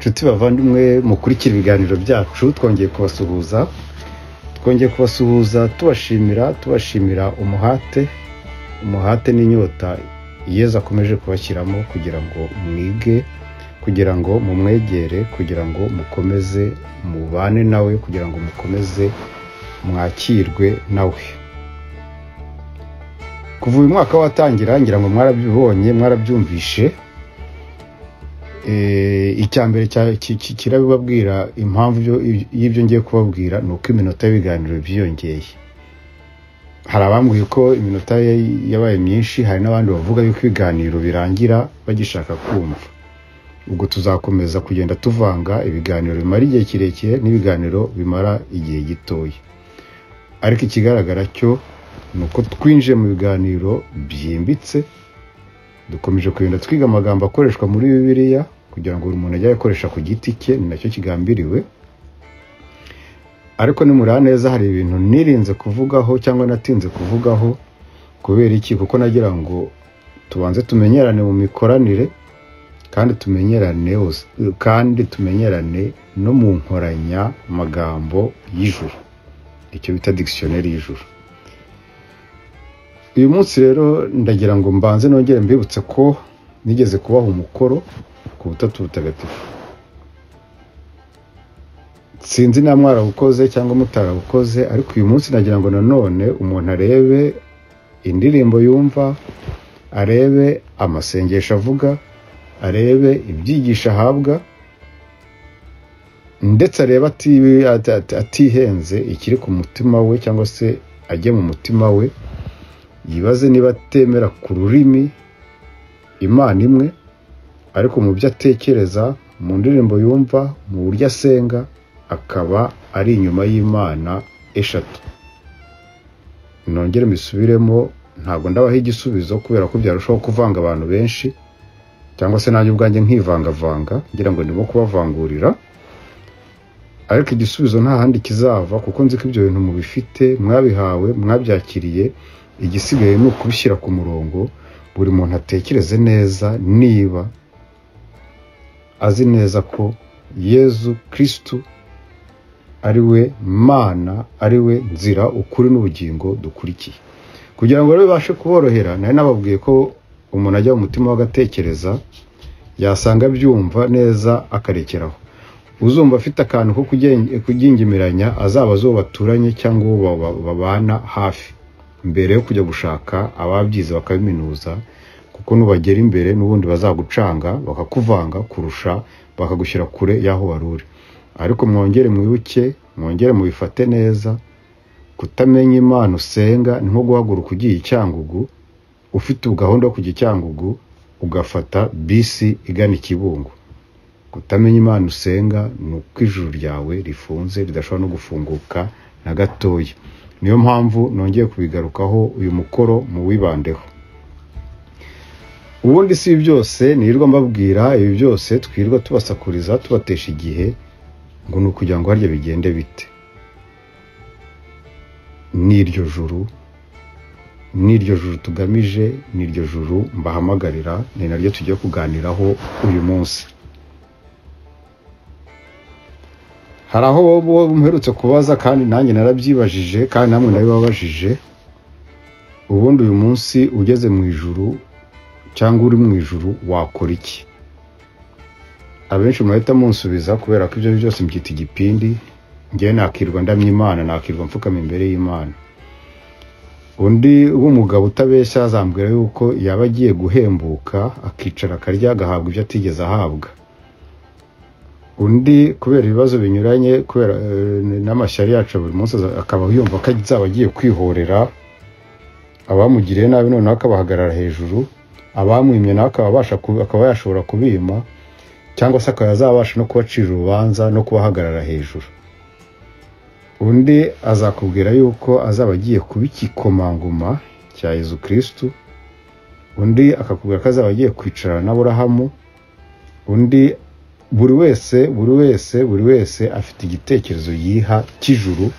Nshuti bavandimwe mukurikira ibiganiro byacu, twongeye kubasuhuza tubashimira umuhate n'inyota Yezu akomeje kubashyiramo kugira ngo mwige, kugira ngo mumwegere, kugira ngo mukomeze mubane nawe, kugira ngo mukomeze mwakirwe nawe. Kuva uyu mwaka watangira ngira ngo mwarabyibonye, mwarabyumvishe. Icya mbere kirabibabwira impamvu y'ibyo ngiye kubabwira ni uko iminota y'ibiganiro byiyongeye. Hari abambwiye ko iminota yabaye myinshi, hari n'abandi bavuga yuko ibiganiro birangira bagishaka kumva. Ubwo tuzakomeza kugenda tuvanga ibiganiro bimara igihe kirekire n'ibiganiro bimara igihe gitoya, ariko ikigaragara cyo ni uko twinjiye mu biganiro byimbitse. Dukomeje kugenda twiga amagambo akoreshwa muri Bibiliya kugira ngo buri muntu ajye ayakoresha ku giti cye, ni nacyo kigambiriwe. Ariko nimureba neza, hari ibintu nirinze kuvugaho cyangwa natinze kuvugaho. Kubera iki? Kuko nagira ngo tubanze tumenyerane mu mikoranire, kandi tumenyerane hose, kandi tumenyerane no mu nkoranyamagambo y'ijuru, icyo bita dictionnaire y'ijuru. Uyu munsi rero ndagira ngo mbanze nongere mbibutse ko nigeze kubaha umukoro ku Butatu Butagatifu. Sinzi niba mwarawukoze cyangwa mutarawukoze, ariko uyu munsi nagira ngo nanone umuntu arebe indirimbo yumva, arebe amasengesho avuga, arebe ibyigisho ahabwa, ndetse arebe atihenze ikiri ku mutima we, cyangwa se ajye mu mutima we yibaze niba atemera ku rurimi Imana imwe, ariko mu byo atekereza, mu ndirimbo yumva, mu buryo asenga, akaba ari inyuma y'Imana eshatu. Nongere mbisubiremo, ntabwo ndabaha igisubizo kubera ko byarushaho kuvanga abantu benshi, cyangwa se nanjye ubwanjye nkivangavanga ngira ngo ndimo kubavangurira, ariko igisubizo nta handi kizava, kuko nzi ko ibyo bintu mubifite, mwabihawe, mwabyakiriye. Igisigaye ni ukubishyira ku murongo, buri muntu atekereze neza niba azi neza ko Yezu Kristu ari we Mana, ari we nzira, ukuri n'ubugingo dukurikiye. Kugira ngo rero bibashe kuborohera, nari nababwiye ko umuntu ajya mu mutima we agatekereza, yasanga abyumva neza akarekeraho. Uzumva afite akantu ko kugingimiranya azaba uwo baturanye cyangwa uwo babana hafi, mbere yo kujya gushaka ababyize bakabiminuza, kuko nubagera imbere n'ubundi bazagucanga bakakuvanga kurusha, bakagushyira kure y'aho wari uri. Ariko mwongere mwibuke, mwongere mubifate neza, kutamenya Imana usenga ni nko guhaguruka ugiye i Cyangugu, ufite gahunda yo kujya i Cyangugu, ugafata bisi igana i Kibungo. Kutamenya Imana usenga ni uko ijuru ryawe rifunze, ridashobora no gufunguka na gatoya. Niyo mpamvu nongeye kubigarukaho, uyu mukoro muwibandeho. Ubundi si ibi byose nirirwa mbabwira, ibi byose twirirwa tubasakuriza, tubatesha igihe, ngo ni ukugira ngo harya bigende bite? N'iryo juru, n'iryo juru tugamije, n'iryo juru mbahamagarira, ni naryo tugiye kuganiraho uyu munsi. Hari aho muherutse kubaza, kandi nanjye narabyibajije, kandi namwe nabibabajije. Ubundi uyu munsi ugeze mu ijuru cyangwa uri mu ijuru wakora iki? Abenshi murahita munsubiza, kubera ko ibyo byose mbyita igipindi, ngewe nakirwa ndamya Imana, nakirwa mfukama imbere y'Imana. Undi w'umugabo utabeshya azambwira yuko yaba agiye guhembuka, akicara akarya, agahabwa ibyo atigeze ahabwa. Undi kubera ibibazo binyuranye, kubera n'amashyari yacu buri munsi, akaba yumva ko azaba agiye kwihorera abamugiriye nabi, noneho akabahagarara hejuru, abamwimye nawe akaba yashobora kubima, cyangwa se akaba azabasha no kubacira urubanza no kubahagarara hejuru. Undi azakubwira yuko azaba agiye kuba ikikomangoma cya Yezu Kristu, undi akakubwira ko azaba agiye kwicarana n'Aburahamu, undi buri wese buri wese buri wese afite igitekerezo yiha cy'ijuru.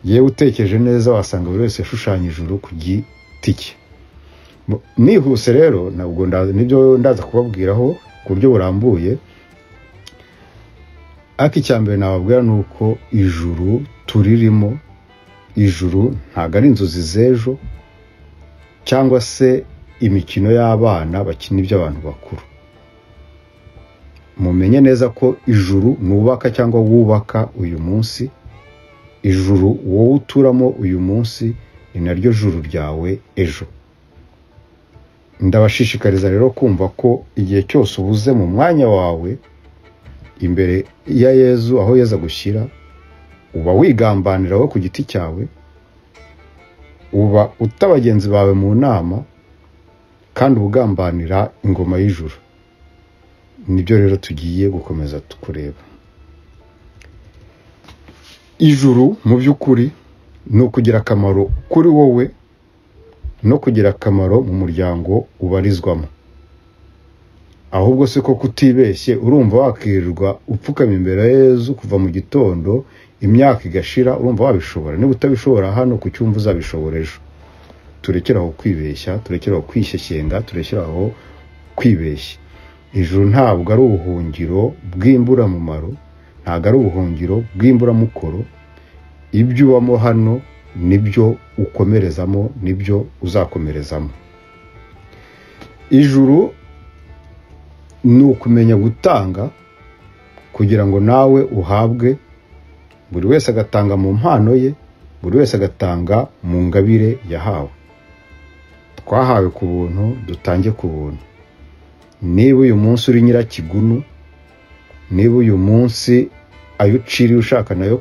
Yewe utekereje neza wasanga buri wese yashushanya ijuru ku giti cye. Nihuse rero, ntabwo nibyo ndaza kubabwiraho ku buryo burambuye. Ariko icya mbere nababwira ni uko ijuru turirimo, ijuru ntabwo ari inzozi z'ejo cyangwa se imikino y'abana bakina iby'abantu bakuru. Mumenye neza ko ijuru nubaka cyangwa wubaka uyu munsi, ijuru wowe uturamo uyu munsi ni naryo juru ryawe ejo. Ndabashishikariza rero kumva ko igihe cyose ubuze mu mwanya wawe imbere ya Yezu, aho Yezu agushyira, uba wigambanira wowe ku giti cyawe, uba uta bagenzi bawe mu nama, kandi ugambanira ingoma y'ijuru. Nibyo rero tugiye gukomeza kureba. Ijuru mu by'ukuri ni ukugira akamaro kuri wowe no kugira akamaro mu muryango ubarizwamo. Ahubwo se ko kutibeshye urumva wakirirwa upfukama imbere ya Yezu kuva mu gitondo imyaka igashira, urumva wabishobora? Niba utabishobora hano ku cyumva uzabishobora ejo. Turekere aho kwibeshya, turekere aho kwishyeshyenga, turekere aho kwibeshya. Ijuru ntabwo ari ubuhungiro bw'imburamumaro, ntabwo ari ubuhungiro bw'imburamukoro. Ibyo ubamo hano nibyo ukomerezamo, nibyo uzakomerezamo. Ijuru ni ukumenya gutanga kugira ngo nawe uhabwe, buri wese agatanga mu mpano ye, buri wese agatanga mu ngabire yahawe. Twahawe ku buntu, dutange ku buntu. Niba uyu munsi uri nyirakigunu, niba uyu munsi ayo uciriye ushaka nayo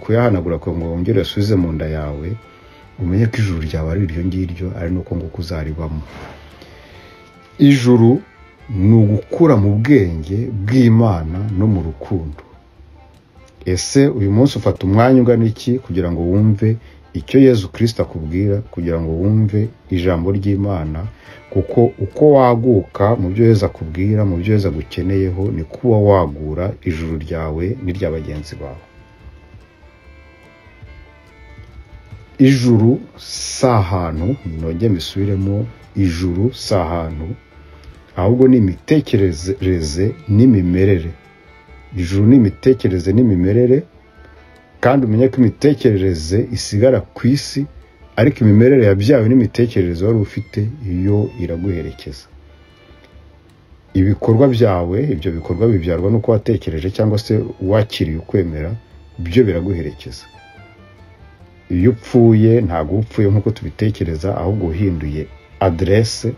kuyahanagura ngo wongere uyasubize mu nda yawe, umenye ko ijuru ryawe ari iryo ngiryo, ari nuko nguko uzaribamo. Ijuru ni ugukura mu bwenge bw'Imana no mu rukundo. Ese uyu munsi ufata umwanya ungana iki kugira ngo wumve icyo Yezu Kristo akubwira, kugira ngo wumve ijambo ry'Imana? Kuko uko waguka mu byo Yezu akubwira, mu byo Yezu agukeneyeho, ni kuba wagura ijuru ryawe n'irya bagenzi bawe. Ijuru si ahantu, nongeye mbisubiremo, ijuru si ahantu, ahubwo ni imitekerereze n'imimerere. Ijuru ni imitekerereze n'imimerere, kandi umenye ko imitekerereze isigara ku isi, ariko imimerere yabyawe n'imitekerereze wari ufite iyo iraguherekeza. Ibikorwa byawe, ibyo bikorwa bibyarwa n'uko watekereje cyangwa se wakiriye ukwemera, byo biraguherekeza. Iyo upfuye ntabwo upfuye nk'uko tubitekereza, ahubwo uhinduye aderese,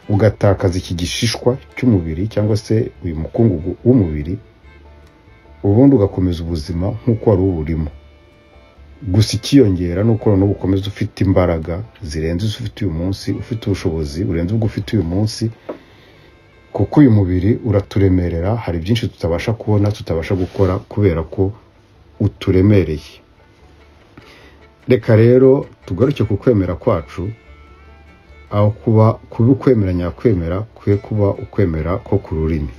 ugatakaza iki gishishwa cy'umubiri cyangwa se uyu mukungugu w'umubiri, ubundi ugakomeza ubuzima nk'uko wari uburimo. Gusa ikiyongera ni uko noneho ukomeza ufite imbaraga zirenze izo ufite uyu munsi, ufite ubushobozi burenze ubwo ufite uyu munsi, kuko uyu mubiri uraturemerera, hari byinshi tutabasha kubona, tutabasha gukora kubera ko uturemereye. Reka rero tugaruke ku kwemera kwacu, aho kuba ukwemera nyakwemera kwe kuba ukwemera ko ku rurimi.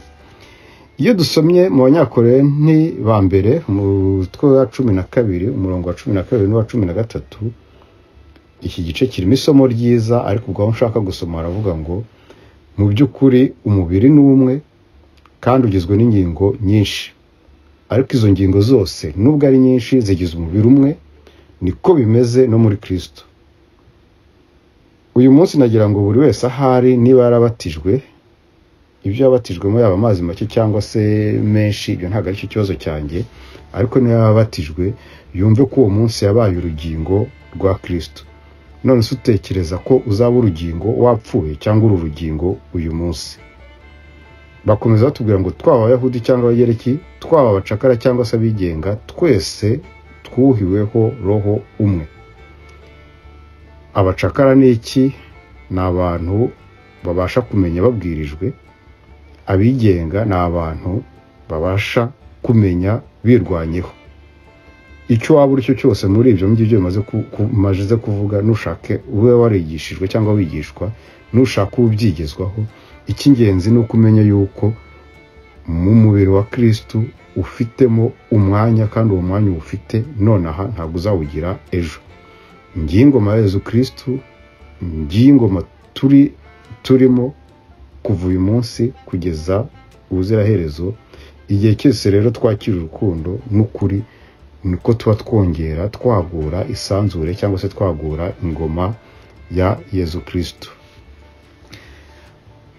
Iyo dusomye mu Banyakorenti ba mbere umutwe wa 12 umurongo wa 12 n'uwa 13, iki gice kirimo isomo ryiza, ariko ubwo nshaka gusoma aravuga ngo mu by'ukuri umubiri ni umwe kandi ugizwe n'ingingo nyinshi, ariko izo ngingo zose nubwo ari nyinshi zigize umubiri umwe, niko bimeze no muri Kristo. Uyu munsi nagira ngo buri wese ahari, niba yarabatijwe, ibyo yabatijwemo yaba amazi make cyangwa se menshi, ibyo ntabwo ari cyo kibazo cyanjye, ariko niba yabatijwe yumve ko uwo munsi yabaye urugingo rwa Kristo. None se utekereza ko uzaba urugingo wapfuye cyangwa uru rugingo uyu munsi? Bakomeza batubwira ngo twaba Abayahudi cyangwa Abagereki, twaba abacakara cyangwa se abigenga, twese twuhiweho roho umwe. Abacakara ni iki? Ni abantu babasha kumenya babwirijwe. Abigenga ni abantu babasha kumenya birwanyeho. Icyo waba uri cyo cyose muri ibyo ngibyo bimaze kuvuga, nushake ube warigishijwe cyangwa wigishwa, nushaka ubyigezwaho, icy'ingenzi ni uko umenya yuko mu mubiri wa Kristo ufitemo umwanya, kandi uwo mwanya ufite nonaha ntabwo uzawugira ejo. Ngiyi ingoma ya Yezu Kristo, ngiyi ingoma turimo kuva uyu munsi kugeza ubuziraherezo. Igihe cyose rero twakira urukundo n'ukuri, niko tuba twongera twagura isanzure cyangwa se twagura ingoma ya Yezu Kristo.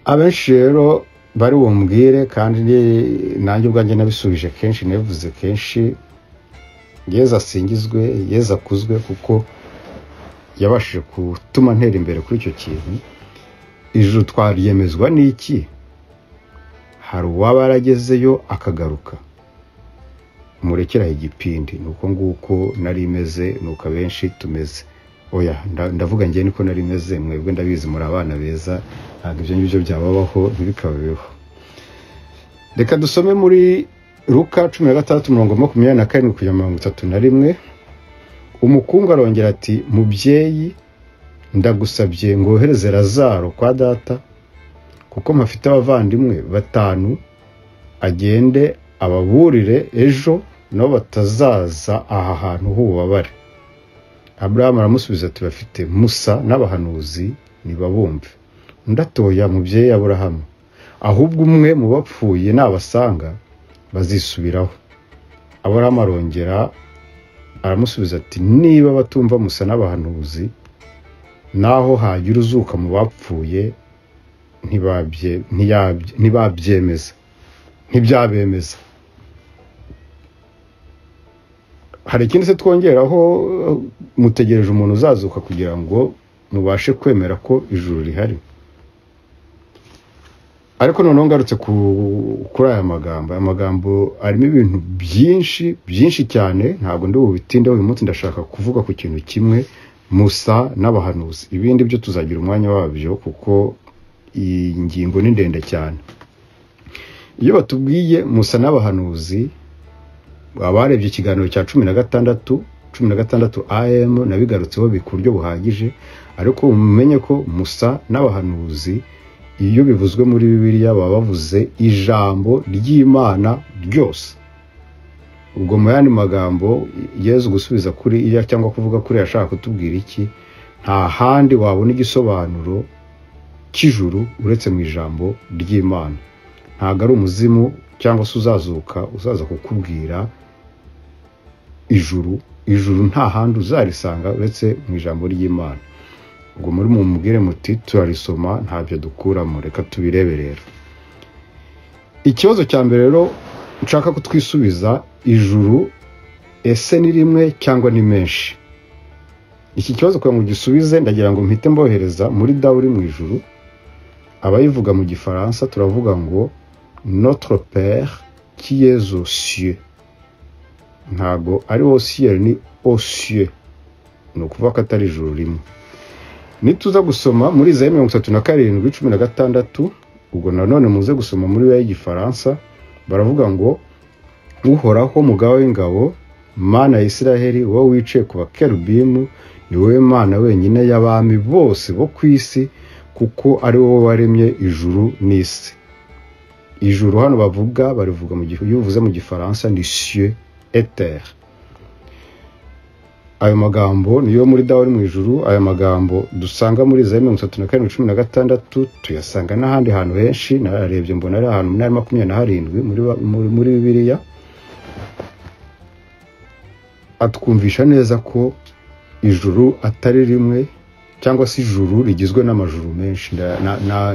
Abenshi rero bari bumbwire, kandi nanjye ubwanjye nabisubije kenshi, nabivuze kenshi, Yezu asingizwe, Yezu akuzwe, kuko yabashije gutuma ntera imbere kuri icyo kintu. Ijuru twaryemezwa n'iki? Hari uwaba yaragezeyo akagaruka? Murekeraho igipindi. Ni uko nguko nari imeze, ni uko abenshi tumeze. Oya, ndavuga njye niko nari meze, mwebwe ndabizi muri abana beza, ntabwo ibyo ngibyo byababaho, ntibikabeho. Reka dusome muri Luka 16 umurongo 27 kugera 31. Umukungu arongera ati: mubyeyi, ndagusabye ngo wohereze Lazaro kwa data, kuko mpafite abavandimwe 5, agende ababurire ejo nabo batazaza aha hantu h'ububabare. Aburahamu aramusubiza ati: bafite Musa n'abahanuzi, nibabumve. Undi atoya: mubyeyi Aburahamu, ahubwo umwe mu bapfuye nabasanga bazisubiraho. Aburahamu arongera aramusubiza ati: niba batumva Musa n'abahanuzi, naho hagira uzuka mu bapfuye ntibabyemeza, ntibyabemeza. Hari ikindi se twongeraho? Mutegereje umuntu uzazuka kugira ngo mubashe kwemera ko ijuru rihari. Ariko noneho ngarutse kuri aya magambo, aya magambo arimo ibintu byinshi byinshi cyane, ntabwo ndi bubitindeho uyu munsi. Ndashaka kuvuga ku kintu kimwe, Musa n'abahanuzi. Ibindi byo tuzagira umwanya wabyo kuko iyi ngingo ni ndende cyane. Iyo batubwiye Musa n'abahanuzi, abarebye ikiganiro cya 16 16 AM nabigarutseho ku buryo buhagije, ariko mumenye ko Musa n'abahanuzi iyo bivuzwe muri Bibiliya baba bavuze ijambo ry'Imana ryose. Ubwo mu yandi magambo, Yezu gusubiza kuri iya cyangwa kuvuga kuri ashaka kutubwira iki? Nta handi wabona igisobanuro cy'ijuru uretse mu ijambo ry'Imana. Ntabwo ari umuzimu cyangwa se uzazuka uzaza kukubwira ijuru. Ijuru nta handi uzarisanga uretse mu ijambo ry'Imana. Ubwo muri mumubwire muti turarisoma ntabyo dukuramo, reka tubirebe rero. Ikibazo cya mbere rero nshaka kutwisubiza, ijuru ese ni rimwe cyangwa ni menshi? Iki kibazo kugira ngo gisubize ndagira ngo mpite mbohereza muri Dawe uri mu ijuru. Abayivuga mu Gifaransa turavuga ngo Notre Père qui es aux cieux. Ntago ari au ciel, ni aux cieux. Ni ukuvuga ko atari ijuru rimwe. Nituza gusoma muri Izayi 37:16, ubwo nanone muze gusoma muri ya y'Igifaransa, baravuga ngo Uhoraho mugaba w'ingabo, Mana ya Isiraheli, wowe wicaye ku bakerubimu, ni wowe Mana wenyine y'abami bose bo ku isi, kuko ari wowe waremye ijuru n'isi. Ijuru hano bavuga, barivuga mu gihe iyo uvuze mu Gifaransa ni cieux et terre. Ayo magambo niyo muri Dawe uri mu ijuru. Aya magambo dusanga muri Izayi 37:16 tuyasanga n'ahandi hantu henshi. Nararebye mbona ari ahantu 827 muri Bibiliya. Atwumvisha neza ko ijuru atari rimwe cyangwa se ijuru rigizwe n'amajuru menshi.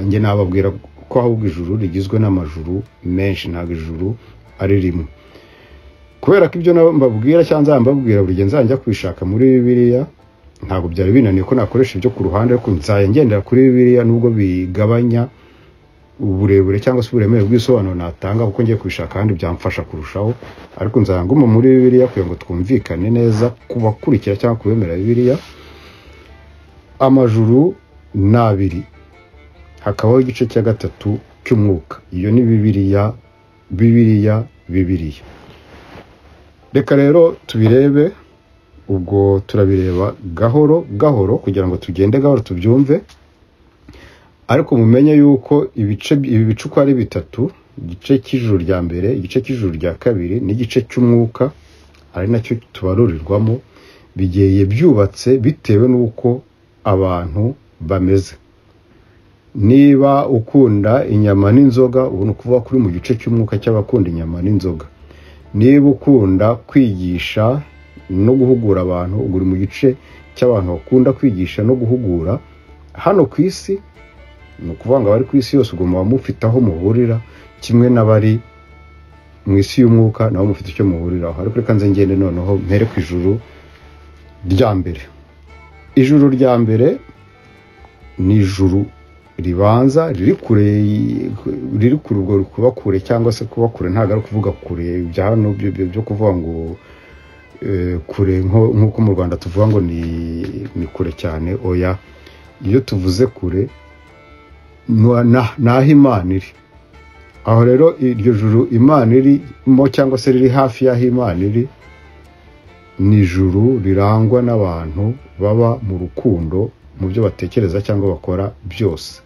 Njye nababwira ko ahubwo ijuru rigizwe n'amajuru menshi, ntabwo ijuru ari rimwe. Kubera ko ibyo mbabwira cyangwa nzambabwira buri gihe nzajya kwishaka muri Bibiliya, ntabwo byari binaniye ko nakoresha ibyo ku ruhande, ariko nzajya ngendera kuri Bibiliya nubwo bigabanya uburebure cyangwa se uburemere bw'isobanuro natanga, kuko ngiye kubishaka kandi byamfasha kurushaho. Ariko nzajya nguma muri Bibiliya kugira ngo twumvikane neza ku bakurikira cyangwa kubemera Bibiliya. Amajuru ni abiri, hakabaho igice cya gatatu cy'umwuka. Iyo ni Bibiliya, Bibiliya, Bibiliya. Reka rero tubirebe, ubwo turabireba gahoro gahoro kugira ngo tugende gahoro tubyumve. Ariko mumenye yuko ibi bice uko ari bitatu, igice cy'ijuru rya mbere, igice cy'ijuru rya kabiri n'igice cy'umwuka, ari nacyo tubarurirwamo, bigiye byubatse bitewe n'uko abantu bameze. Niba ukunda inyama n'inzoga, ubu ni ukuvuga kuri mu gice cy'umwuka cy'abakunda inyama n'inzoga. Niba ukunda kwigisha no guhugura abantu, ubwo uri mu gice cy'abantu bakunda kwigisha no guhugura hano ku isi. Ni ukuvuga ngo abari ku isi yose ubwo muba mufite aho muhurira, kimwe n'abari mu isi y'umwuka nabo mufite icyo muhuriraho. Ariko reka nze ngende noneho mpere ku ijuru rya mbere. Ijuru rya mbere ni ijuru ribanza riri kure, riri kure, ubwo kuba kure cyangwa se kuba kure ntabwo ari ukuvuga kure bya hano byo kuvuga ngo kure nk'uko mu Rwanda tuvuga ngo ni kure cyane. Oya, iyo tuvuze kure naho Imana iri. Aho rero iryo juru Imana irimo cyangwa se riri hafi y'aho Imana iri, ni ijuru rirangwa n'abantu baba mu rukundo mu byo batekereza cyangwa bakora byose.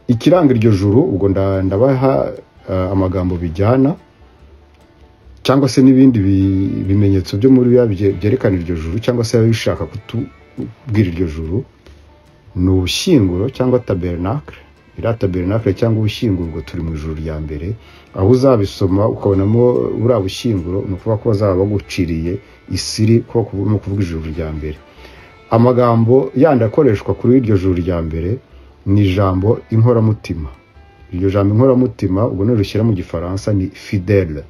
Ikiranga iryo juru, ubwo ndabaha amagambo bijyana cyangwa se n'ibindi bimenyetso byo muri bibiliya byerekana iryo juru cyangwa se bishaka kutubwira iryo juru, ni ubushyinguro cyangwa tabernacle. Iriya tabernacle cyangwa ubushyinguro, turi mu ijuru rya mbere. Aho uzabisoma ukabonamo buriya bushyinguro, ni ukuvuga ko bazaba baguciriye isiri ko mu kuvuga ijuru rya mbere. Amagambo yandi akoreshwa kuri iryo juru rya mbere ni ijambo inkoramutima. Iryo jambo inkoramutima ubwo nirushyira mu Gifaransa ni fidèle.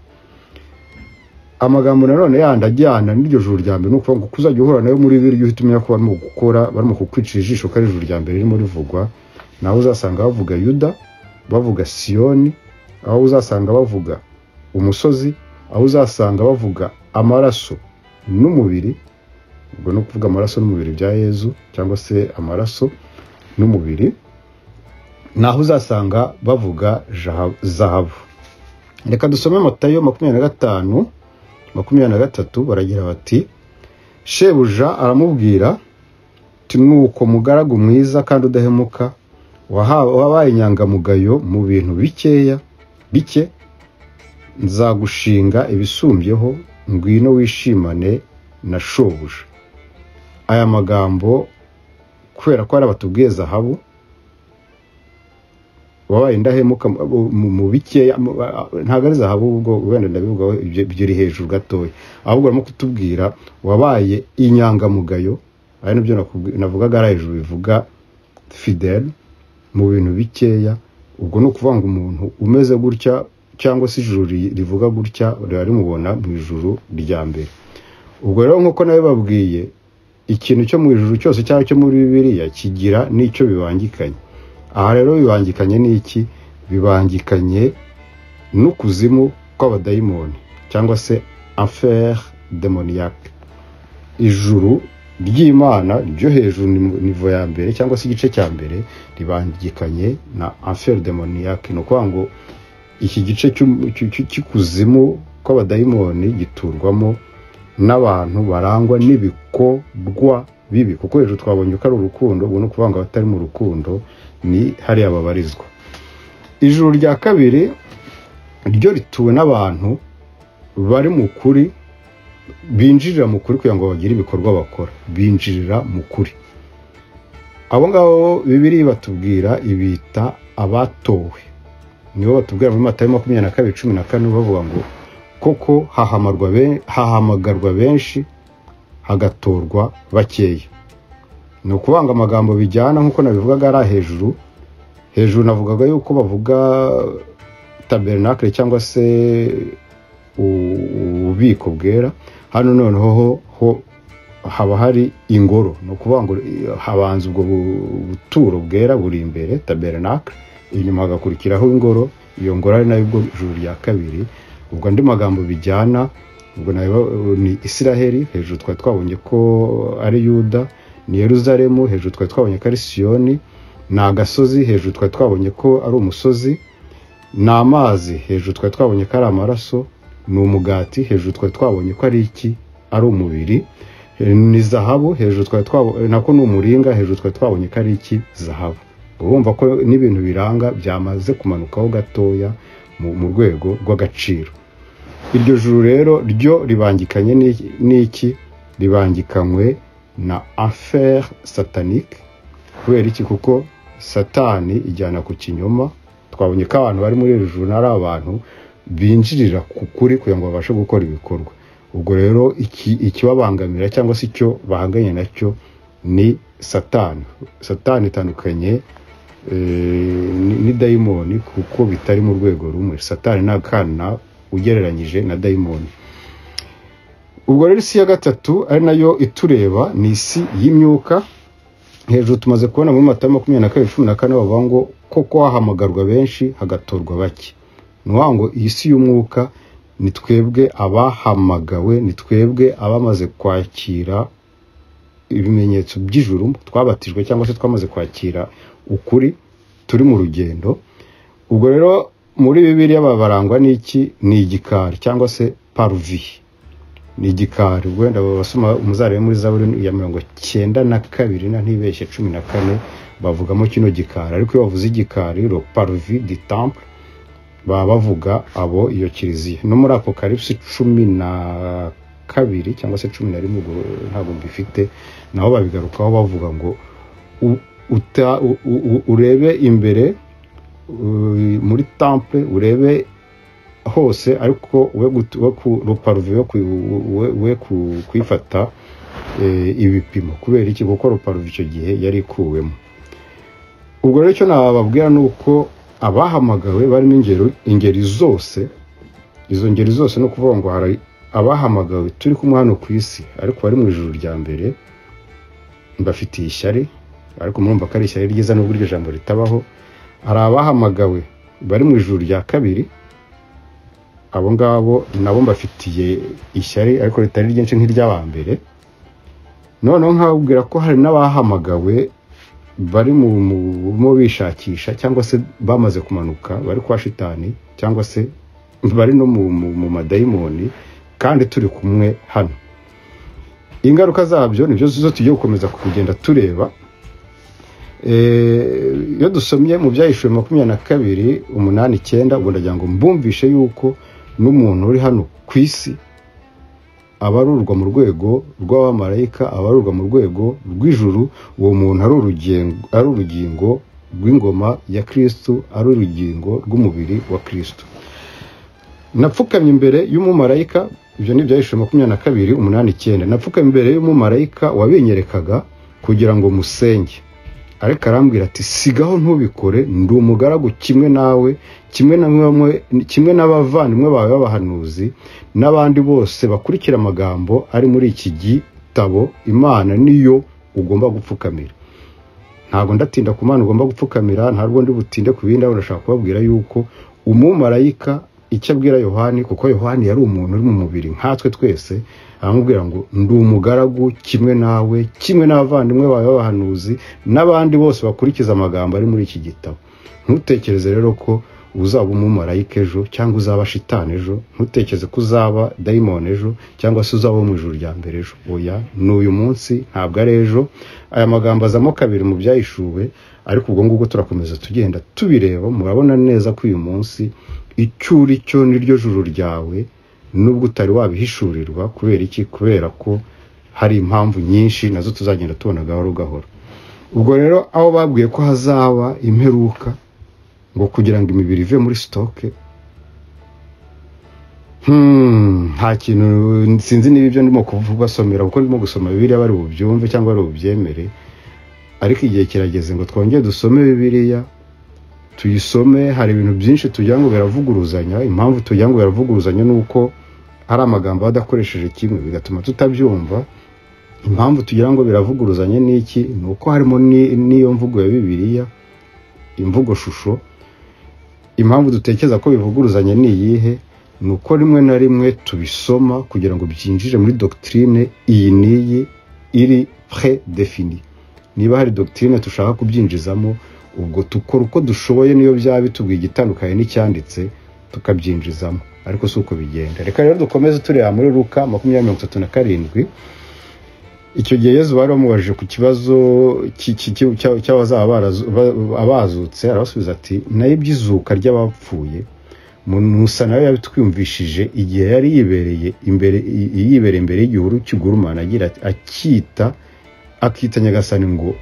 Amagambo nanone yandi ajyana n'iryo juru rya mbere, ni ukuvuga ngo uzajya uhura nayo muri Bibiliya uhita umenya ko barimo gukora, barimo kukwicira ijisho ko ari ijuru rya mbere ririmo rivugwa. Naho uzasanga bavuga Yuda, bavuga Siyoni, aho uzasanga bavuga umusozi, aho uzasanga bavuga amaraso n'umubiri, ubwo ni ukuvuga amaraso n'umubiri bya Yezu cyangwa se amaraso n'umubiri, naho uzasanga bavuga zahabu. Reka dusome Matayo 25:23, baragira bati: shebuja aramubwira ati nuko mugaragu mwiza kandi udahemuka, wabaye inyangamugayo mu bintu bikeya bike, nzagushinga ibisumbyeho, ngwino wishimane na shobuja. Aya magambo kubera ko ari abatubwiye zahabu, wabaye indahemuka mu bikeya, ntabwo ari zahabu ubwo wenda ndabivuga ibyo iri hejuru gatoya, ahubwo barimo kutubwira wabaye inyangamugayo, ari nabyo navugaga ari hejuru bivuga fidèle mu bintu bikeya. Ubwo ni ukuvuga ngo umuntu umeze gutya cyangwa se ijuru rivuga gutya riba rimubona mu ijuru rya mbere. Ubwo rero nk'uko nabibabwiye, ikintu cyo mu ijuru cyose cyangwa cyo muri Bibiliya kigira n'icyo bibangikanye. Aha rero bibangikanye n'iki? Bibangikanye n'ukuzimu kw'abadayimoni cyangwa se enfer démoniaque. Ijuru ry'Imana ryo hejuru niveau ya mbere cyangwa se igice cya mbere ribangikanye na enfer démoniaque. Ni ukuvuga ngo iki gice cy'ikuzimu kw'abadayimoni giturwamo n'abantu barangwa n'ibikorwa bibi, kuko hejuru twabonye ko ari urukundo. Ubwo ni ukuvuga ngo abatari mu rukundo ni hariya babarizwa. Ijuru rya kabiri ryo rituwe n'abantu bari mu kuri, binjirira mu kuri kugira ngo bagire ibikorwa bakora, binjirira mu kuri. Abo ngabo Bibiliya batubwira ibita abatowe, nibo batubwira muri Matayo 22:14 bavuga ngo koko hahamagarwa benshi hagatorwa bakeya. Ni ukuvuga ngo amagambo bijyana nk'uko nabivugaga ari hejuru. Hejuru navugaga yuko bavuga tabernacle cyangwa se ububiko bwera, hano noneho ho haba hari ingoro. Ni ukuvuga ngo habanza ubwo buturo bwera buri imbere tabernacle, inyuma hagakurikiraho ingoro, iyo ngoro ari nayo ubwo ijuru rya kabiri. Ubwo andi magambo bijyana ubwo ni Isiraheli, hejuru twari twabonye ko ari Yuda, ni Yeruzalemu, hejuru twari twabonye ko ari Siyoni, ni agasozi, hejuru twari twabonye ko ari umusozi, ni amazi, hejuru twari twabonye ko ari amaraso, ni umugati, hejuru twari twabonye ko ari iki, ari umubiri, ni zahabu, hejuru twari twabonye nako ni umuringa, hejuru twari twabonye ko ari iki, zahabu. Urumva ko n'ibintu biranga byamaze kumanukaho gatoya mu rwego rw'agaciro. Iryo juru rero ryo ribangikanye n'iki? Ribangikanywe na enfer satanique. Kubera iki? Kuko Satani ijyana ku kinyoma. Twabonye ko abantu bari muri iri juru ari abantu binjirira ku kuri kugira ngo babashe gukora ibikorwa. Ubwo rero ikibabangamira cyangwa se icyo bahanganye nacyo ni Satani. Satani itandukanye ni dayimoni kuko bitari mu rwego rumwe. Satani ni akana ugereranyije na dayimoni. Ubwo rero isi ya gatatu ari nayo itureba ni isi y'imyuka. Hejuru tumaze kubona muri Matayo 22:14 bavuga ngo koko hahamagarwa benshi hagatorwa bake. Ni ukuvuga ngo iyi si y'umwuka ni twebwe abahamagawe, ni twebwe abamaze kwakira ibimenyetso by'ijuru, twabatijwe cyangwa se twamaze kwakira ukuri, turi mu rugendo. Ubwo rero muri Bibiliya barangwa n'iki? Ni igikari cyangwa se parvis. Ni igikari. Wenda basoma umuzarebe muri Zaburi ya 92 na ntibeshye 14 bavugamo kino gikari. Ariko iyo bavuze igikari, le parvis du temple, baba bavuga abo iyo kiliziya. No muri Apocalypse 12 cyangwa se 11 ntabwo mbifite, naho babigarukaho bavuga ngo urebe imbere muri temple, urebe hose, ariko we ku parvis we kuyifata ibipimo. Kubera iki? Kuko parvis icyo gihe yari ikuwemo. Ubwo rero icyo nababwira ni uko abahamagawe barimo ingeri zose, izo ngeri zose no kuvuga ngo hari abahamagawe turi kumwe hano ku isi ariko bari mu ijuru rya mbere, mbafitiye ishyari, ariko murumva ko ari ishyari ryiza nubwo iryo jambo ritabaho. Hari abahamagawe bari mu ijuru rya kabiri, abo ngabo nabo mbafitiye ishyari ariko ritari ryinshi nk'iry'abambere. Noneho nkababwira ko hari n'abahamagawe bari mu bishakisha cyangwa se bamaze kumanuka bari kwa shitani cyangwa se bari no mu madayimoni, kandi turi kumwe hano. Ingaruka zabyo nibyo zo tugiye gukomeza kugenda tureba. Iyo dusomye mu Byahishuwe 22:8-9, ubwo ndagira ngo mbumvishe yuko n'umuntu uri hano ku isi abarurwa mu rwego rw'abamarayika, abarurwa mu rwego rw'ijuru. Uwo muntu ari urugingo rw'ingoma ya Kristo, ari urugingo rw'umubiri wa Kristo. Napfukamye imbere y'umumarayika, ibyo ni Ibyahishuwe 22:8-9. Napfukamye imbere y'umumarayika wabinyerekaga kugira ngo musenge, ariko arambwira ati sigaho ntubikore, ndi umugaragu kimwe nawe, kimwe n'abavandimwe bawe b'abahanuzi n'abandi bose bakurikira amagambo ari muri iki gitabo. Imana niyo ugomba gupfukamira. Ntabwo ndatinda ku Mana ugomba gupfukamira, ntabwo ndi butinde ku bindi. Ndashaka kubabwira yuko umumarayika icyo abwira Yohani, kuko Yohani yari umuntu uri mu mubiri nkatwe twese, aramubwira ngo ndi umugaragu kimwe nawe, kimwe n'abavandimwe bawe b'abahanuzi n'abandi bose bakurikiza amagambo ari muri iki gitabo. Ntutekereze rero ko uzaba umumarayika ejo cyangwa uzaba shitani ejo, ntutekereze ko uzaba dayimoni ejo cyangwa se uzaba mu ijuru rya mbere ejo. Oya, ni uyu munsi, ntabwo ari ejo. Aya magambo azamo kabiri mu Byahishuwe, ariko ubwo ngubwo turakomeza tugenda tubireba. Murabona neza ko uyu munsi icyo uri cyo niryo juru ryawe, nubwo utari wabihishurirwa. Kubera iki? Kubera ko hari impamvu nyinshi nazo tuzagenda tubona gahoro gahoro. Ubwo rero aho babwiye ko hazaba imperuka ngo kugira ngo imibiri ive muri stock, nta kintu sinzi niba ibyo ndimo kubasomera, kuko ndimo gusoma Bibiliya bari bubyumve cyangwa bari bubyemere, ariko igihe kirageze ngo twongere dusome Bibiliya, tuyisome. Hari ibintu byinshi tugira ngo biravuguruzanya. Impamvu tugira ngo biravuguruzanya ni uko hari amagambo adakoresheje kimwe bigatuma tutabyumva. Impamvu tugira ngo biravuguruzanya ni iki? Ni uko harimo n'iyo mvugo ya Bibiliya, imvugo shusho. Impamvu dutekereza ko bivuguruzanya ni iyihe? Ni uko rimwe na rimwe tubisoma kugira ngo byinjire muri doctrine iyi n'iyi iri prédéfinie. Niba hari doctrine dushaka kubyinjizamo, ubwo tukora uko dushoboye, niyo byaba bitubwiye igitandukanye n'icyanditse tukabyinjizamo, ariko si uko bigenda. Reka rero dukomeze tureba muri Luka 20:37. Icyo gihe Yezu bari bamubajije ku kibazo cy'abazaba abazutse, arabasubiza ati nayo iby'izuka ry'abapfuye Musa nawe yabitwumvishije igihe yari yibereye imbere y'igihuru kigurumana, agira ati akita Nyagasani ngo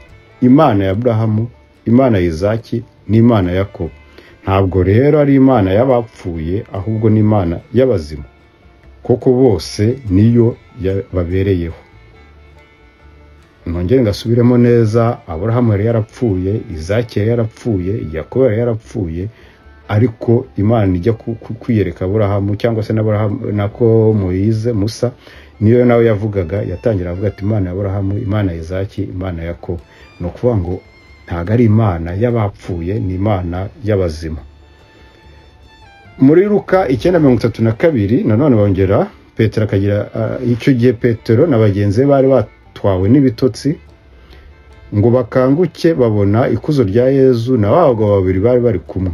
Imana ya Aburahamu Imana ya Izaki n'Imana ya Yakobo. Ntabwo rero ari Imana y'abapfuye, ahubwo ni Imana y'abazima, kuko bose niyo babereyeho. Nongere ngasubiremo neza, Aburahamu yari yarapfuye, Izaki yari yarapfuye, Yakobo yari yarapfuye, ariko Imana ijya kwiyereka Aburahamu cyangwa se n'Aburahamu nako Moyize Musa niyo nawe yavugaga, yatangira avuga ati Imana ya Aburahamu, Imana ya Izaki, Imana ya Yakobo. Ni ukuvuga ngo ntabwo ari Imana y'abapfuye, ni Imana y'abazima. Muri Luka 9:32 nanone bongera Petero akagira icyo gihe Petero na bagenzi be bari batwawe n'ibitotsi ngo bakanguke babona ikuzo rya Yezu na ba bagabo babiri bari bari kumwe.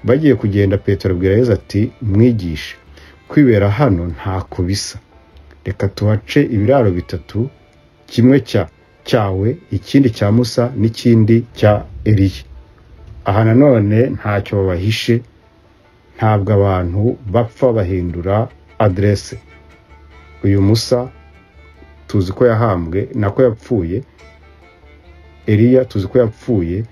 Bagiye kugenda, Petero abwira Yezu ati mwigishe, kwibera hano ntako bisa, reka tuhace ibiraro bitatu, kimwe cyawe, ikindi cya Musa n'ikindi cya Eliya. Aha nanone ntacyo babahishe, ntabwo abantu bapfa bahindura adresse. Uyu Musa tuzi ko yahambwe nako yapfuye, Eliya tuzi ko yapfuye,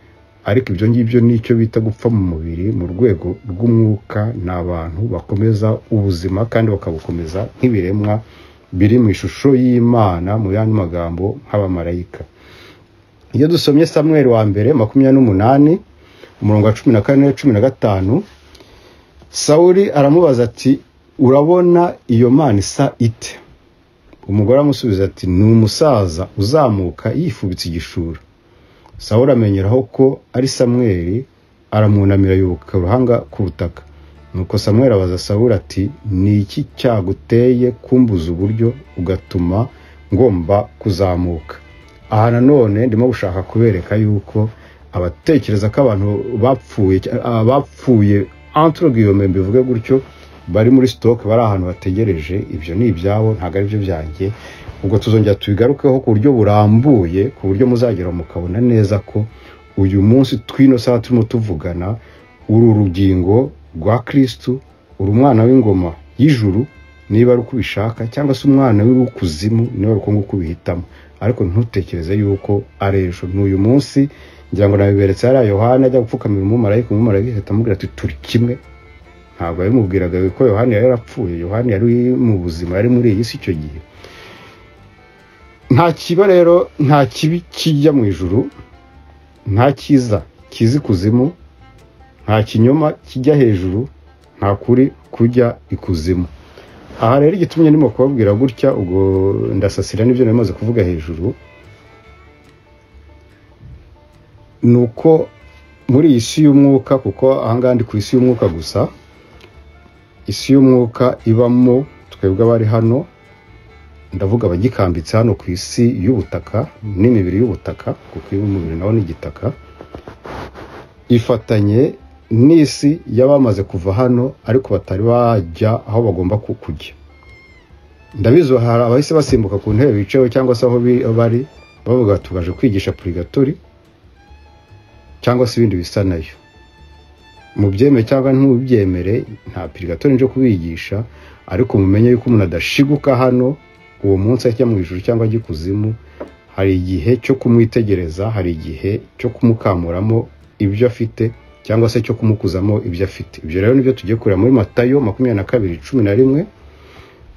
ariko ibyo ngibyo nicyo bita gupfa mu mubiri. Mu rwego rw'umwuka ni abantu bakomeza ubuzima kandi bakabukomeza nk'ibiremwa biri mu ishusho y'Imana, mu yandi magambo nk'abamarayika. Iyo dusomye Samweli wa mbere 28 umurongo wa 14 15, Sawuli aramubaza ati urabona iyo mana isa ite? Umugore amusubiza ati ni umusaza uzamuka yifubitse igishura. Sawuli amenyeraho ko ari Samweli, aramwunamira yubuka uruhanga ku butaka. Nuko Samweli abaza Sawuli ati ni iki cyaguteye kumbuza uburyo ugatuma ngomba kuzamuka? Aha nanone ndimo gushaka kubereka yuko abatekereza ko abantu bapfuye entre guillemets mbivuge gutyo, bari muri stock, bari ahantu bategereje, ibyo ni ibyabo, ntabwo ari byo byanjye. Ubwo tuzongera tubigarukeho ku buryo burambuye, ku buryo muzagera mukabona neza ko uyu munsi twino saha turimo tuvugana, uru rugingo rwa Kristu, uri umwana w'ingoma y'ijuru niba ari uko ubishaka, cyangwa se umwana w'ikuzimu niba ari uko nguko ubihitamo, ariko ntutekereze yuko ari ejo, ni uyu munsi. Ngira ngo nabiberetse hariya Yohana ajya gupfukamira umumarayika, umumarayika ahita amubwira ati turi kimwe. Ntabwo yabimubwiraga ko Yohana yari yarapfuye, Yohana yari mu buzima, yari muri iyi si icyo gihe. Nta kiba rero, nta kibi kijya mu ijuru, nta cyiza kiza ikuzimu, nta kinyoma kijya hejuru, nta kuri kujya ikuzimu. Aha rero igitumye ndimo kubabwira gutya, ubwo ndasasira n'ibyo namaze kuvuga hejuru, nuko muri iyi si y'umwuka, kuko ahangaha ndi ku isi y'umwuka gusa, isi y'umwuka ibamo twebwe abari hano, ndavuga abagikambitse hano ku isi y'ubutaka n'imibiri y'ubutaka, kuko iyo umubiri nawo ni igitaka, ifatanye n'isi y'abamaze kuva hano ariko batari bajya aho bagomba kujya. Ndabizi hari abahise basimbuka ku ntebe bicayeho cyangwa se aho bari bavuga tubaje kwigisha purigatori cyangwa se ibindi bisa nayo. Mubyemere cyangwa ntubyemere, nta purigatori nje kubigisha, ariko mumenye yuko umuntu adashiguka hano uwo munsi ajya mu ijuru cyangwa ajya ikuzimu, hari igihe cyo kumwitegereza, hari igihe cyo kumukamuramo ibyo afite cyangwa se cyo kumukuzamo ibyo afite. Ibyo rero nibyo tugiye kureba muri Matayo 22:11.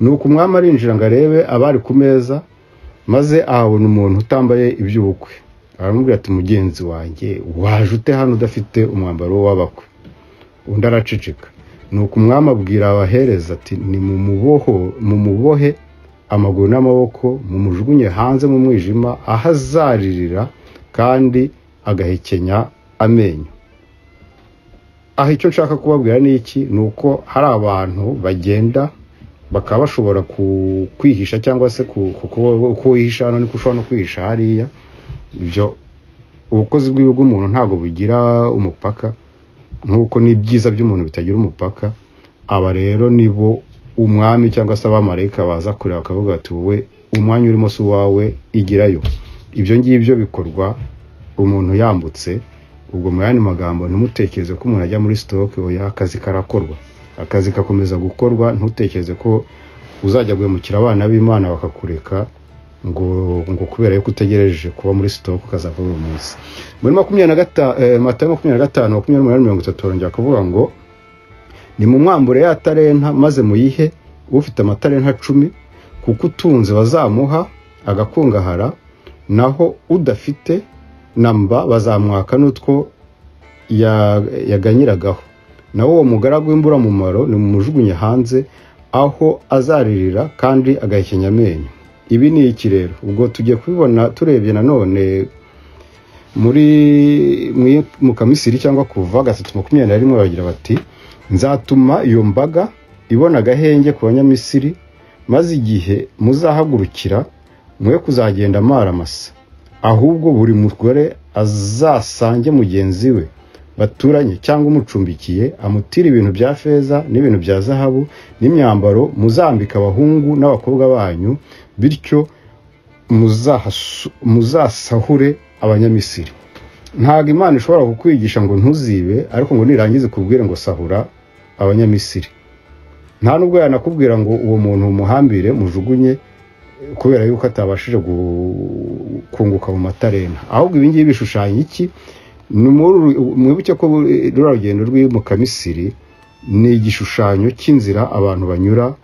Nuko umwami arinjira ngo arebe abari ku meza, maze ahabona umuntu utambaye iby'ubukwe. Aramubwira ati mugenzi wanjye, waje ute hano udafite umwambaro w'abakwe? Undi araceceka. Nuko umwami abwira abahereza ati ni mumubohe amaguru n'amaboko, mumujugunye hanze mu mwijima, aho azaririra kandi agahekenya amenyo. Aho icyo nshaka kubabwira ni iki, ni uko hari abantu bagenda bakaba bashobora kwihisha cyangwa se kuwihisha hano, niko ushobora no kwihisha hariya. Ibyo ubukozi bw'umuntu ntabwo bugira umupaka, nk'uko n'ibyiza by'umuntu bitagira umupaka. Aba rero nibo umwami cyangwa se abamarayika baza kureba bakavuga bati wowe umwanya urimo si uwawe, igirayo. Ibyo ngibyo bikorwa umuntu yambutse. Ubwo mu yandi magambo, ntimutekereze ko umuntu ajya muri stock, oya, akazi karakorwa, akazi gakomeza gukorwa. Ntutekereze ko uzajya guhemukira abana b'Imana bakakureka. ngo kubera yuko utegereje kuba muri stock ukazava uyu munsi. Muri Matayo 25 28 30 barongera kuvuga ngo ni mu mwambure ya talenta maze muyihe ufite amatalenta 10, kuko utunze bazamuha agakungahara, naho udafite namba bazamwaka n'utwo yaganyiragaho. Naho uwo mugaragu w'imburamumaro ni mumujugunye hanze, aho azaririra kandi agahekenya amenyo. Ibi ni iki rero? Ubwo tugiye kubibona turebye nanone muri mu Kamisiri cyangwa Kuva 3:21 bagira bati nzatuma iyo mbaga ibona agahenge ku Banyamisiri, maze igihe muzahagurukira mwe kuzagenda amaramasa, ahubwo buri mugore azasange mugenzi we baturanye cyangwa umucumbikiye, amutira ibintu bya feza n'ibintu bya zahabu n'imyambaro, muzambika abahungu n'abakobwa banyu, bityo muzasahure Abanyamisiri. Ntabwo Imana ishobora kukwigisha ngo ntuzibe, ariko ngo nirangize kubwira ngo sahura Abanyamisiri. Nta nubwo yanakubwira ngo uwo muntu umuhambire mujugunye kubera yuko atabashije kunguka mu matarena. Ahubwo ibi ngibi bishushanya iki? Mwibuke ko ruriya rugendo rw'imukamisiri ni igishushanyo cy'inzira abantu banyura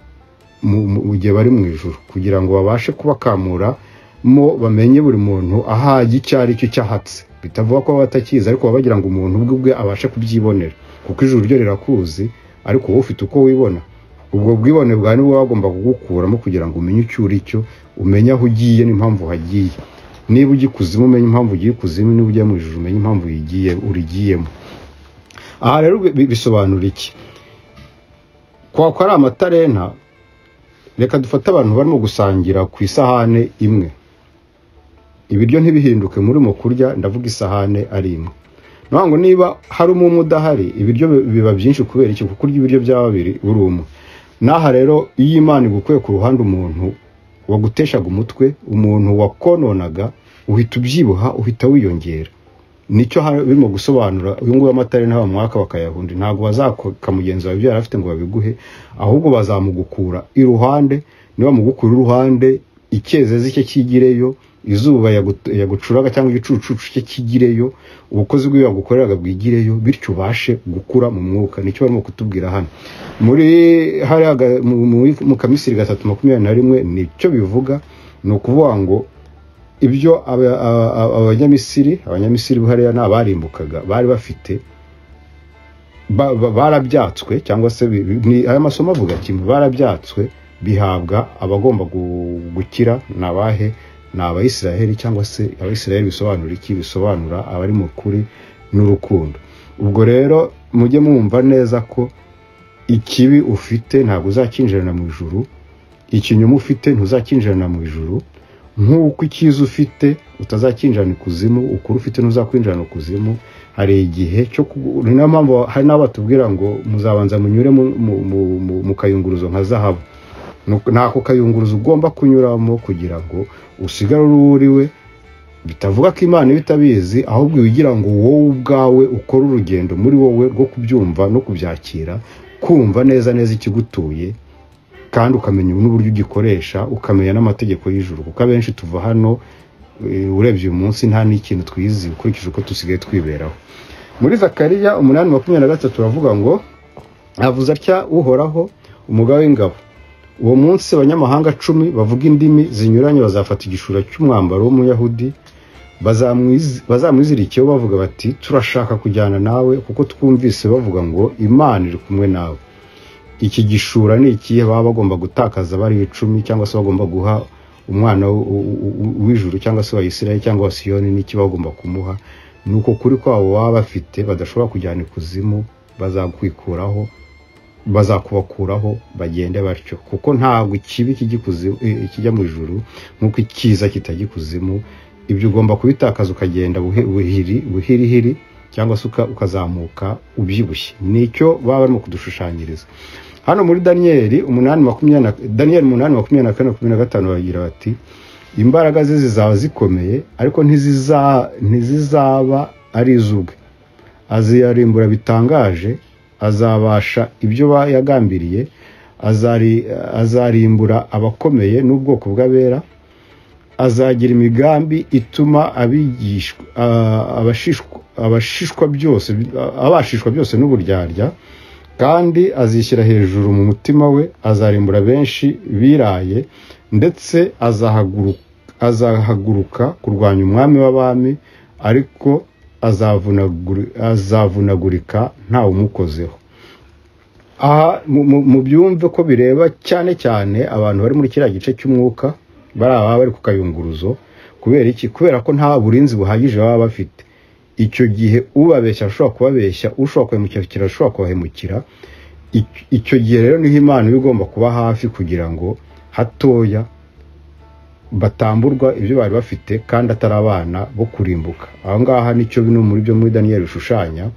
mu gihe bari mu ijuru, kugira ngo babashe kubakamura mo bamenye buri muntu ahajya icyo ari cyo cyahatse. Bitavuga ko batakizi, ariko bagira ngo umuntu ubwe ubwe abashe kubyibonera, kuko ijuru ryo rirakuzi, ariko wowe ufite uko wibona. Ubwo bwibone bwawe nibwo bagomba kugukuramo kugira ngo umenye icyo uri cyo, umenye aho ugiye n'impamvu uhagiye. Niba ujya ikuzimu umenye impamvu ugiye ikuzimu, niba ujya mu ijuru umenye impamvu urigiyemo. Aha rero bisobanura iki? Kwa ko ari amatarenta, reka dufate abantu barimo gusangira ku isahane imwe, ibiryo ntibihinduke muri mu kurya, ndavuga isahane ari imwe. Ngo niba hari umwe udahari ibiryo biba byinshi kubera iki? Kuko urya ibiryo bya babiri uri umwe. Naha rero iyo Imana igukuye ku ruhande umuntu waguteshaga umutwe, umuntu wakononaga, uhita ubyibuha, uhita wiyongera. Nicyo birimo gusobanura. Uyu nguyu amatarenta bamwaka bakayahundi, ntabwo bazaka mugenzi wawe ibyo yari afite ngo babiguhe, ahubwo bazamugukura iruhande. Niba mugukura iruhande, icyezezi cye kigireyo, izuba yagucuraga cyangwa igicucucu cye kigireyo, ubukozi bw'iyo yagukoreraga bwigireyo, bityo ubashe gukura mu mwuka. Nicyo barimo kutubwira hano muri hariya mu Kamisiri 3:21, nicyo bivuga. Ni ukuvuga ngo ibyo Abanyamisiri hariya ni abarimbukaga bari bafite, barabyatswe, cyangwa se aya masomo avuga kimwe, barabyatswe bihabwa abagomba gukira. Ni abahe? Ni Abayisiraheli, cyangwa se Abayisiraheli bisobanura iki? Bisobanura abari mu kuri n'urukundo. Ubwo rero mujye mwumva neza ko ikibi ufite ntabwo uzakinjirana mu ijuru, ikinyoma ufite ntuzakinjirana mu ijuru, nk'uko icyiza ufite utazakinjirana ikuzimu, ukuri ufite ntuzakwinjirana ikuzimu. Hari igihe cyo, niyo mpamvu hari n'abo batubwira ngo muzabanza munyure mu kayunguruzo nka zahabu. Nako kayunguruzo ugomba kunyuramo kugira ngo usigare uri we. Bitavuga ko Imana iba itabizi, ahubwo wigira ngo wowe ubwawe ukore urugendo muri wowe rwo kubyumva no kubyakira, kumva neza neza ikigutuye, kandi ukamenya n'uburyo ugikoresha, ukamenya n'amategeko y'ijuru. Kuko abenshi tuva hano urebye uyu munsi nta n'ikintu twizi ukurikije uko tusigaye twiberaho. Muri Zakariya 8:23 turavuga ngo avuze atya Uhoraho umugaba w'ingabo, uwo munsi abanyamahanga 10 bavuga indimi zinyuranye bazafata igishura cy'umwambaro w'umuyahudi, bazamwizirikiyeho bavuga bati turashaka kujyana nawe, kuko twumvise bavuga ngo Imana iri kumwe nawe. Iki gishura ni ikihe? Baba bagomba gutakaza bari 10, cyangwa se bagomba guha umwana w'ijuru cyangwa se wa Isirayeli cyangwa wa Siyoni, n'iki bagomba kumuha? Nuko kuri kwabo baba bafite badashobora kujyana ikuzimu, bazakwikuraho, bazakubakuraho bagende batyo. Kuko ntabwo ikibi kijya mu ijuru nk'uko icyiza kitajya ikuzimu. Ibyo ugomba kubitakaza ukagenda buhirihiri, cyangwa se ukazamuka ubyibushye. Nicyo baba barimo kudushushanyiriza hano muri Daniyeli 8:24-25 bagira bati imbaraga ze zizaba zikomeye, ariko ntizizaba ari iz'ubwe, aziyarimbura bitangaje, azabasha ibyo yagambiriye, azarimbura abakomeye n'ubwoko bw'abera, Azagira imigambi ituma abashishwa byose n'uburyarya, kandi azishyira hejuru mu mutima we, azarimbura benshi biraye, ndetse azahaguruka kurwanya umwami w'abami, ariko azavunagurika ntawe umukozeho. Aha mu byumve ko bireba cyane cyane abantu bari muri kiriya gice cy'umwuka, bari aba bari ku kayunguruzo. Kubera iki? Kubera ko nta burinzi buhagije baba bafite. Icyo gihe ubabeshya ashobora kubabeshya, ushobora kubahemukira ashobora kubahemukira. Icyo gihe rero niho Imana iba igomba kuba hafi kugira ngo hatoya batamburwa ibyo bari bafite, kandi atari abana bo kurimbuka. Aho ngaha nicyo bino muri byo muri Daniel bishushanya.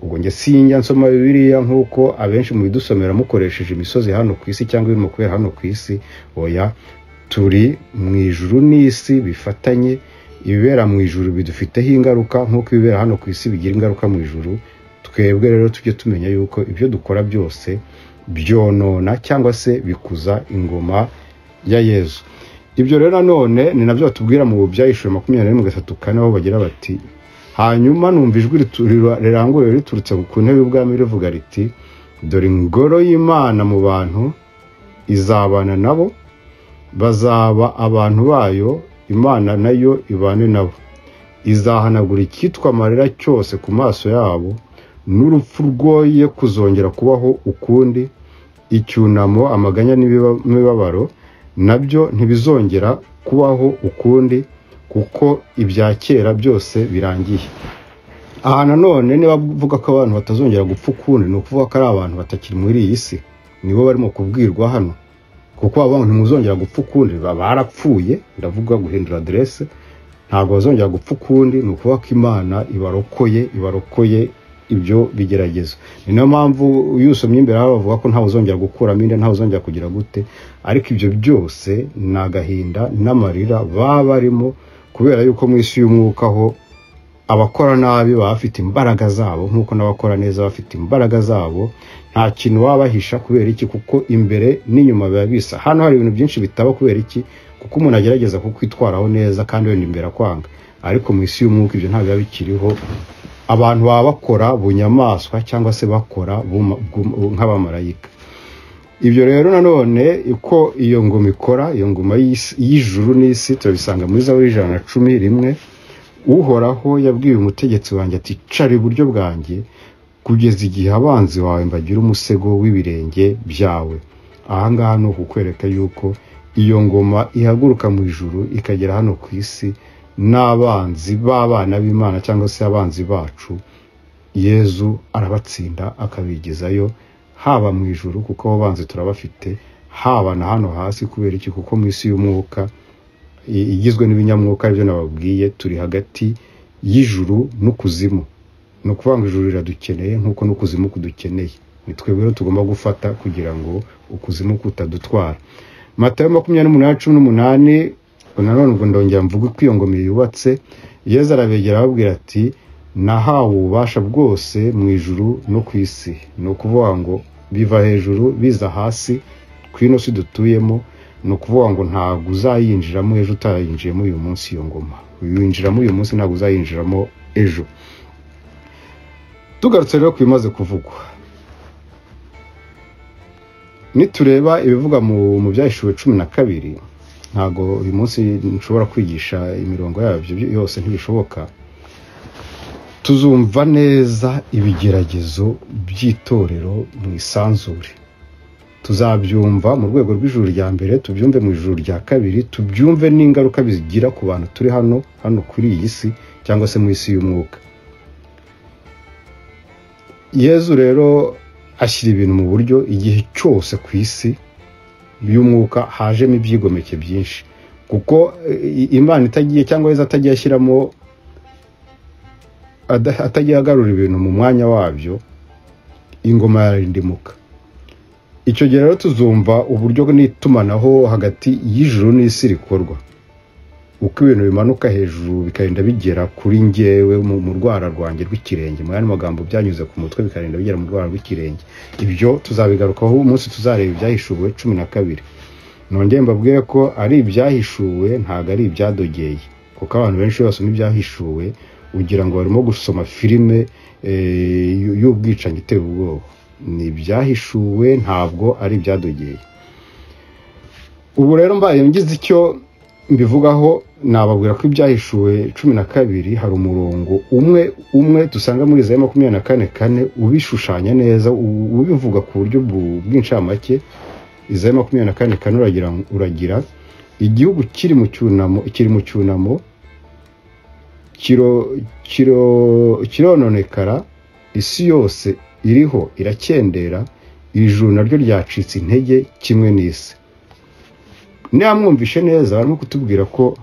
Ubwo njye sinjya nsoma Bibiliya nk'uko abenshi mu bidusomera mukoresheje imisozi hano ku isi cyangwa ibirimo kubera hano ku isi. Oya, turi mu ijuru n'isi bifatanye. Ibibera mu ijuru bidufiteho ingaruka nk'uko ibibera hano ku isi bigira ingaruka mu ijuru. Twebwe rero tujye tumenya yuko ibyo dukora byose byonona cyangwa se bikuza ingoma ya Yezu. Ibyo rero nanone ni nabyo batubwira mu Byahishuwe 21:3-4, aho bagira bati: hanyuma numva ijwi riranguruye riturutse ku ntebe y'ubwami rivuga riti: dore ingoro y'Imana mu bantu izabana nabo, bazaba abantu bayo, Imana nayo ibane nabo. Izahanagura icyitwa amarira cyose ku maso yabo, n'urupfu rwoye kuzongera kubaho ukundi, icyunamo, amaganya n'imibabaro nabyo ntibizongera kubaho ukundi, kuko ibya kera byose birangiye. Aha nanone niba bavuga ko abantu batazongera gupfa ukundi, ni ukuvuga ko ari abantu batakiri muri iyi si, nibo barimo kubwirwa hano. Kuko abantu ntimuzongera gupfa ukundi, barapfuye, ndavuga guhindura adresse, ntabwo bazongera gupfa ukundi. Ni ukuvuga ko Imana ibarokoye ibyo bigeragezo. Ni nayo mpamvu iyo usomye imbere aho bavuga ko ntawe uzongera gukuramo inda, ntawe uzongera kugira gute, ariko ibyo byose ni agahinda n'amarira baba barimo, kubera yuko mu isi y'umwuka ho abakora nabi baba bafite imbaraga zabo nk'uko n'abakora neza bafite imbaraga zabo. Nta kintu baba bahisha. Kubera iki? Kuko imbere n'inyuma biba bisa. Hano hari ibintu byinshi bitaba. Kubera iki? Kuko umuntu agerageza kukwitwaraho neza kandi wenda imbere akwanga, ariko mu isi y'umwuka ibyo ntabwo biba bikiriho. Abantu baba bakora bunyamaswa cyangwa se bakora nk'abamarayika. Ibyo rero nanone uko iyo ngoma ikora, iyo ngoma y'ijuru n'isi, turabisanga muri Zaburi 111. Uhoraho yabwiye umutegetsi wanjye ati: cara iburyo bwanjye kugeza igihe abanzi bawe mbagira umusego w'ibirenge byawe. Aha ngaha ni ukukwereka yuko iyo ngoma ihaguruka mu ijuru ikagera hano ku isi, n'abanzi b'abana b'Imana cyangwa se abanzi bacu, Yezu arabatsinda akabigezayo, haba mu ijuru kuko abo banzi turabafite, haba na hano hasi. Kubera iki? Kuko mu isi y'umwuka igizwe n'ibinyamwuka, aribyo nababwiye, turi hagati y'ijuru n'ukuzimu. Ni ukuvuga ngo ijuru riradukeneye nk'uko n'ukuzimu kudukeneye. Ni twebwe rero tugomba gufata kugira ngo ukuzimu kutadutwara. Matayo 28:18, nanone ubwo ndongera mvuga uko iyo ngoma yubatse. Yezu arabegera ababwira ati: nahawe ububasha bwose mu ijuru no ku isi. Ni ukuvuga ngo biva hejuru biza hasi ku ino si dutuyemo. Ni ukuvuga ngo ntabwo uzayinjiramo ejo utayinjiyemo uyu munsi. Iyo ngoma uyinjiramo uyu munsi, ntabwo uzayinjiramo ejo. Tugarutse rero ku bimaze kuvugwa, nitureba ibivuga mu Byahishuwe 12, ntabwo uyu munsi nshobora kwigisha imirongo yabyo yose, ntibishoboka. Tuzumva neza ibigeragezo by'itorero mu isanzure. Tuzabyumva mu rwego rw'ijuru rya mbere, tubyumve mu ijuru rya kabiri, tubyumve n'ingaruka bigira ku bantu turi hano kuri iyi si cyangwa se mu isi y'umwuka. Yezu rero ashyira ibintu mu buryo. Igihe cyose ku isi y'umwuka hajemo ibyigomeke byinshi, kuko Imana itagiye cyangwa Yezu atagiye ashyiramo, atagiye agarura ibintu mu mwanya wabyo, ingoma yarindimuka. Icyo gihe rero tuzumva uburyo n'itumanaho hagati y'ijuru n'isi rikorwa, uko ibintu bimanuka hejuru bikagenda bigera kuri njyewe mu rwara rwanjye rw'ikirenge. Mu yandi magambo, byanyuze ku mutwe bikagenda bigera mu rwara rw'ikirenge. Ibyo tuzabigarukaho umunsi tuzareba Ibyahishuwe 12. Nongeye mbabwire ko ari ibyahishuwe, ntabwo ari ibyadogeye, kuko abantu benshi iyo basoma ibyahishuwe ugira ngo barimo gusoma filime y'ubwicanyi iteye ubwoba. Ni ibyahishuwe, ntabwo ari ibyadogeye. Ubu rero mbaye ngize icyo mbivugaho, nababwira ko ibyahishuwe 12 hari umurongo umwe umwe dusanga muri Izayi 24:4 ubishushanya neza, ubivuga ku buryo bw'incamake. Izayi 24:4 uragira igihugu kiri mu cyunamo, kiri mu cyunamo kirononekara, isi yose iriho irakendera, ijuru naryo ryacitse intege kimwe n'isi. Niba mwumvishe neza, barimo kutubwira ko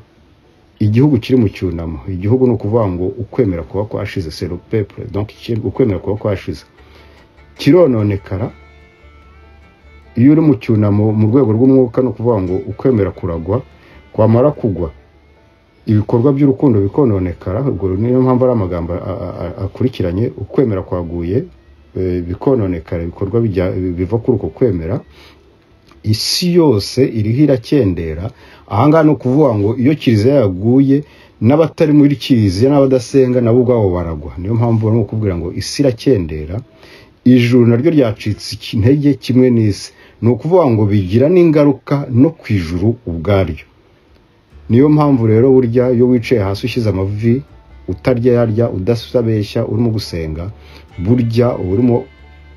igihugu kiri mu cyunamo. Igihugu ni ukuvuga ngo ukwemera kuba kwashize, c'est le peuple, donc ukwemera kuba kwashize, kirononekara. Iyo uri mu cyunamo mu rwego rw'umwuka, ni ukuvuga ngo ukwemera kuragwa, kwamara kugwa ibikorwa by'urukundo bikononekara. Ubwo niyo mpamvu ari amagambo akurikiranye, ukwemera kwaguye, bikononekara, ibikorwa biva kuri uko kwemera. Isi yose iriho irakendera. Ahangaha ni ukuvuga ngo iyo kiliziya yaguye, n'abatari muri kiliziya n'abadasenga nabo ubwabo baragwa. Niyo mpamvu barimo kukubwira ngo isi irakendera, ijuru naryo ryacitse intege kimwe n'isi. Ni ukuvuga ngo bigira n'ingaruka no ku ijuru ubwaryo. Niyo mpamvu rero burya iyo wicaye hasi ushyize amavi, utarya yarya, udasabeshya, urimo gusenga, burya uba urimo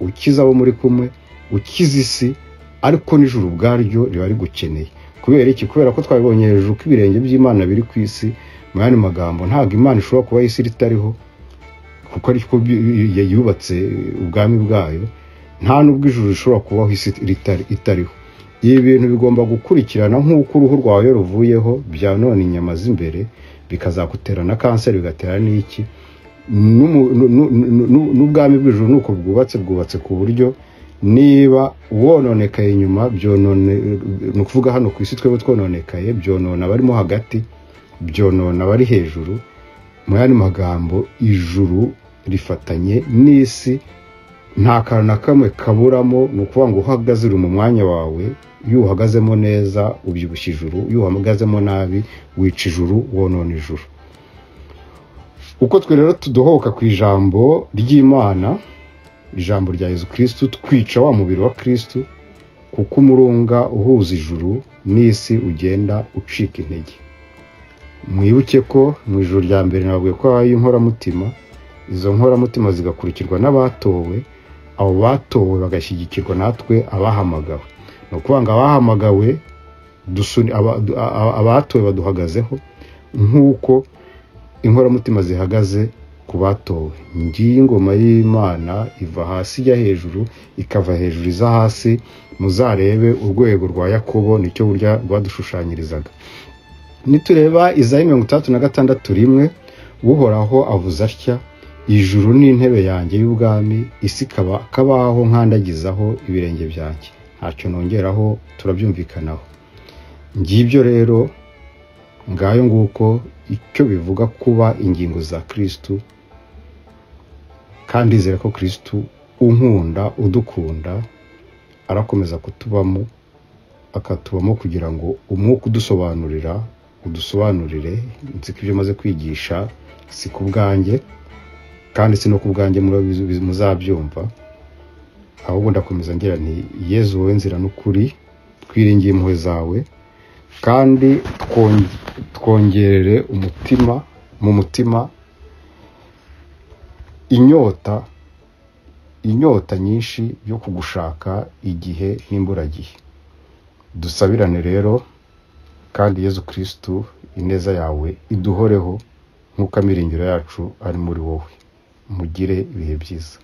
ukiza abo muri kumwe, ukiza isi, ariko n'ijuru ubwaryo riba rigukeneye. Kubera iki? Kubera ko twabibonye hejuru ko ibirenge by'Imana biri ku isi. Mu yandi magambo, ntabwo Imana ishobora kuba isi ritariho, kuko ariko yubatse ubwami bwayo. Nta nubwo ijuru rishobora kubaho isi itariho. Ibi bintu bigomba gukurikirana nk'uko uruhu rwawe ruvuyeho byanone inyama z'imbere, bikazagutera na kanseri, bigatera n'iki. N'ubwami bw'ijuru nuko bwubatse, bwubatse ku buryo niba wononekaye inyuma, byonone, ni ukuvuga hano ku isi twebwe twononekaye, byonona abarimo hagati, byonona abari hejuru. Mu yandi magambo, ijuru rifatanye n'isi, nta kantu na kamwe kaburamo. Ni ukuvuga ngo uhagaze uri mu mwanya wawe, iyo uhagazemo neza ubyibushya ijuru, iyo uhagazemo nabi wica ijuru, wonona ijuru. Uko twe rero tudohoka ku ijambo ry'Imana, ijambo rya Yezu Kristu, twica wa mubiri wa Kristu, kuko umurunga uhuza ijuru n'isi ugenda ucika intege. Mwibuke ko mu ijuru rya mbere nababwiye ko habaye inkoramutima, izo nkoramutima zigakurikirwa n'abatowe, abo batowe bagashyigikirwa natwe abahamagawe. Ni ukuvuga ngo abahamagawe abatowe baduhagazeho nk'uko inkoramutima zihagaze ku batowe. Ngiyi ingoma y'Imana iva hasi ijya hejuru, ikava hejuru iza hasi. Muzarebe urwego rwa Yakobo, nicyo burya rwadushushanyirizaga. Nitureba Izayi 66:1, Uhoraho avuze atya: ijuru ni intebe yanjye y'ubwami, isi ikaba akabaho nkandagizaho ibirenge byanjye. Ntacyo nongeraho, turabyumvikanaho. Ngibyo rero, ngayo nguko icyo bivuga kuba ingingo za Kristu. Kandi izere ko Kristu unkunda, udukunda, arakomeza kutubamo, akatubamo kugira ngo umwuka udusobanurira udusobanurire. Nzi ko ibyo maze kwigisha si ku bwanjye, kandi si no ku bwanjye muzabyumva, ahubwo ndakomeza ngira nti Yezu wowe nzira n'ukuri, twiringiye impuhwe zawe, kandi twongerere umutima mu mutima inyota nyinshi yo kugushaka igihe n'imburagihe. Dusabirane rero, kandi Yezu Kristu ineza yawe iduhoreho nk'uko amiringiro yacu ari muri wowe. Mugire ibihe byiza.